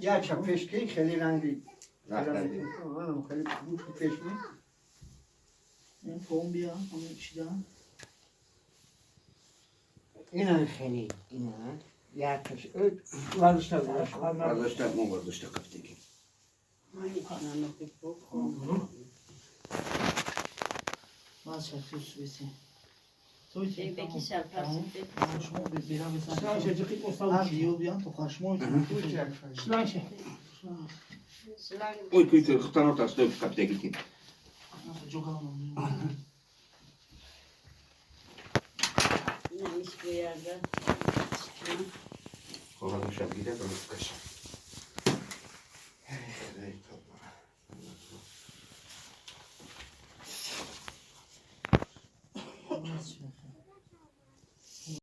Яча пешки хеле ранги. Хеле гӯшти пешми. Ина хеле ина. Якаш вардошта Вардошта мо вардошта қафтагӣ. Ой, куй хутанот аст қафтагӣ ки. Коғазаш гирад, кашам.